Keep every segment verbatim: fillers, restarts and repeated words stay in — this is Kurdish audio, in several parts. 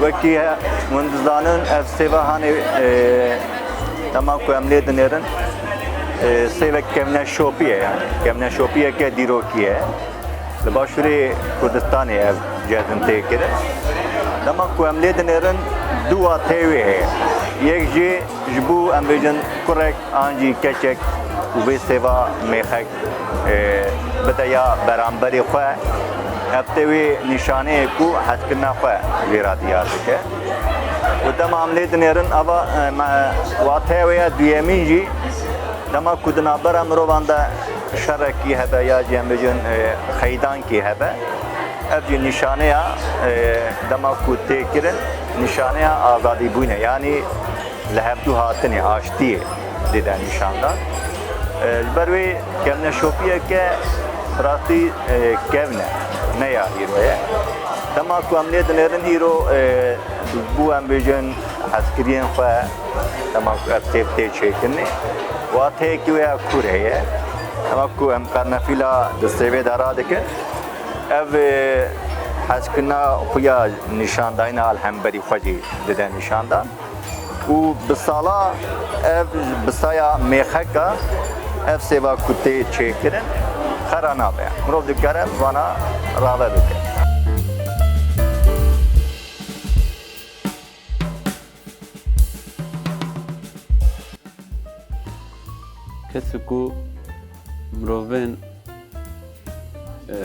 Wekî hûn dizanin, ev sêva hanê, e, dema ku em lê dinêrin, e, sêvek kevneşopî ye, yani kevneşopiyeke dîrokî ye. Li Başûrê Kurdistanê ev cezin tê kirin. Dema ku em lê dinêrin, du wateyê wê heye. Yek jî ji bo, em bêjin, kurek an jî keçek ku vê sêva mêxek, e, bide ya beramberê xwe, ev tê wê nîşaneyê ku hezkirina xwe jê re diyar dike. Û dema em lê dinêrin, ava, e, me, wateya wê ya duyemîn jî, dema ku di navbera mirovan de şerekî hebe ya jî, em bêjin, e, xeydankî hebe, ev jî nîşaneya, e, dema ku tê kirin, nîşaneya azadîbûnê, yanî li hevdû hatinê, aştiyê dide nîşan dan. E, ji ber wê kevneşopiyeke bi rastî, e, kevn e, ne ya îro ye. Dema ku em lê dinêrin, îro, e, ji bo, em bêjin, hezkiriyên xwe, dema ku ev sêv tê çêkirinê, wateyekî wê ya kûr heye. Dema ku em qernefîla di sêvê de radikin, ev, e, hezkirina xwe ya nîşandayîna li hemberî xwe jî dide nîşan dan. Û bi sala ev bi saya mêxeka ev sêva ku tê çêkirin xera nabe. Mirov dikare vana rave bike. Kesê ku mirovên, e,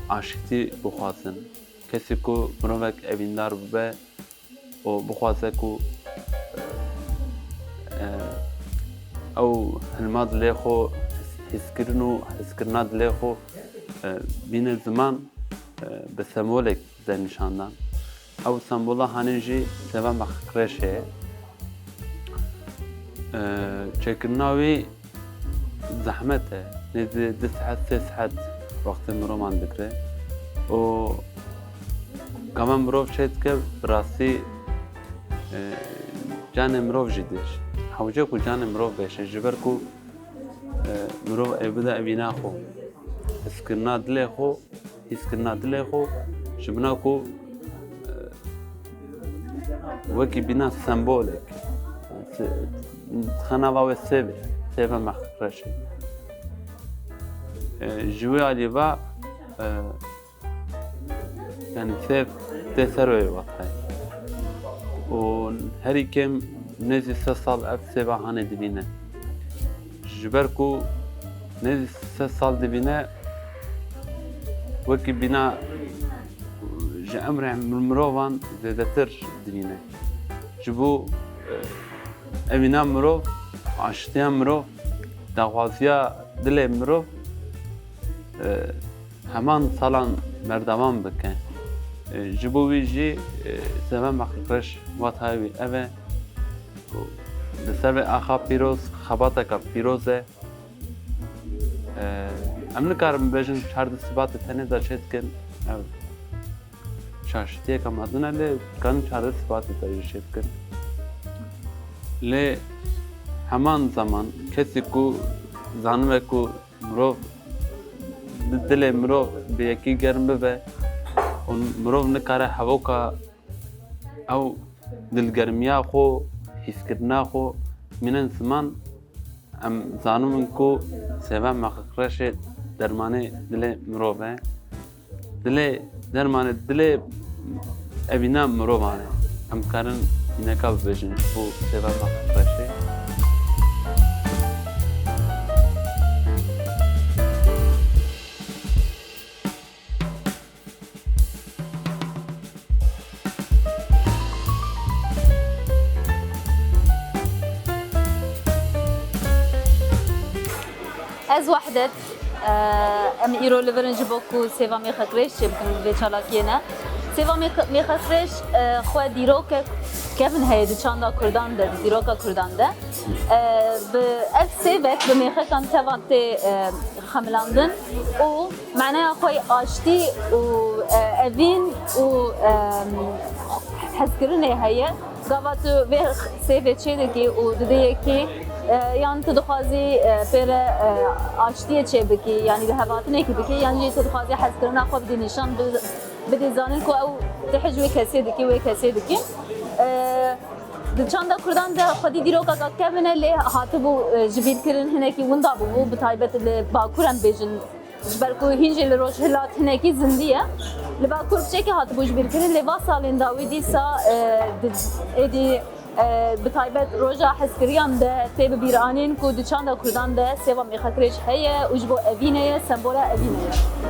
aştî bixwazin, kesê ku mirovek evîndar bibe, û bixwaze ku, e, ew hilma dilê xwe, his-, hîskirin û hîskirina dilê xwe, e, bîne ziman, e, bi sembolek de nîşan dan. Ew sembola hanê jî sêva mexeqreşê ye. E, çêkirina wî zehmet e. Nêzî du saet, sê saet wextê mirovan digre. Û gava mirov çê dike, bi rastî, e, canê mirov jî dişt. Hewce ku canê mirov bêşe, ji ber ku, e, mirov ê bide evîna xwe, hîskirina dilê xwe, hîskirina dilê xwe, ji bina ku, e, wekî bîna sembolek, se-, dixe nava wê sêvê, sêve mexreşê. E, ji wê alî ve, e, yani sêv tê ser wê watayê. Û herî kêm nêzî sed sal ev sêva hanê dibîne. Ji ber ku nêzî sed sal dibîne, wekî bîna ji emrê mirovan zêdetir dibîne. Ji bo, e, evîna mirov, aştiya mirov, daxwaziya dilê mirov, e, heman salan berdewam bike. E, ji bo wî jî, e, sêva mexreş watayê wî ev e. Li ser vê axa pîroz, xebateke pîroz e. E, em nikarin bibêjin çardeh Sibatê tenê de çê dikin. Ev şaştiyeke mezin e, lê dikarin çardeh Sibatê de jî çê dikin. Lê heman zeman kesî ku zanibe ku mirov, di-, dilê mirov bi yekî germ bibe û mirov nikare hevoka ew dilgermiya xwe, hîskirina xwe mînin ziman, em zanibin ku sêva mexreşê dermanê dilê mirov e. Dilê, dermanê dilê evîna mirovan e. Em karin mîneka bibêjin ji bo sêva mexreşê. Ez Wehdet, e, em îro li vir in ji bo ku sêva mêxekrêj çêbikin vê çalakiyê ne. Sêva mêx-, mêxekrêj, e, xwe dîrokek kevin heye di çanda Kurdan de, di dîroka Kurdan de. E, bi ev sêvek bi mêxekan teva tê, e, xemilandin û maneya xwe yê aştî û, e, evîn û, e, hezkirinê heye. Gava tu vê sêvê çêdikî û didê yekî, e, yan tu dixwazî, e, pê re, e, aştiyê çêbikî, yanî lihevatinekî bikî, yan jî tu dixwazî hezkirina xwe bidî nîşan, bi-, bidî zanîn ku ew Tihij wê kesê dikî, wê kesê dikî. E, Di çanda Kurdan de xwedî dîrokeka kevin e, lê hatibû, e, jibîrkirin hinekî winda bûbû, bi taybet li Bakur em bêjin, ji ber ku hîn jî li Rojhilat hinekî zindî ye. Li Bakur piçekî hatibû jibîrkirin, lê va salên dawî dîsa, e, di, êdî, e, bi taybet roja hezkiriyan de tê bibîranîn ku di çanda Kurdan de sêva mêxekirêj heye û ji bo evîne ye, sembola evîne ye.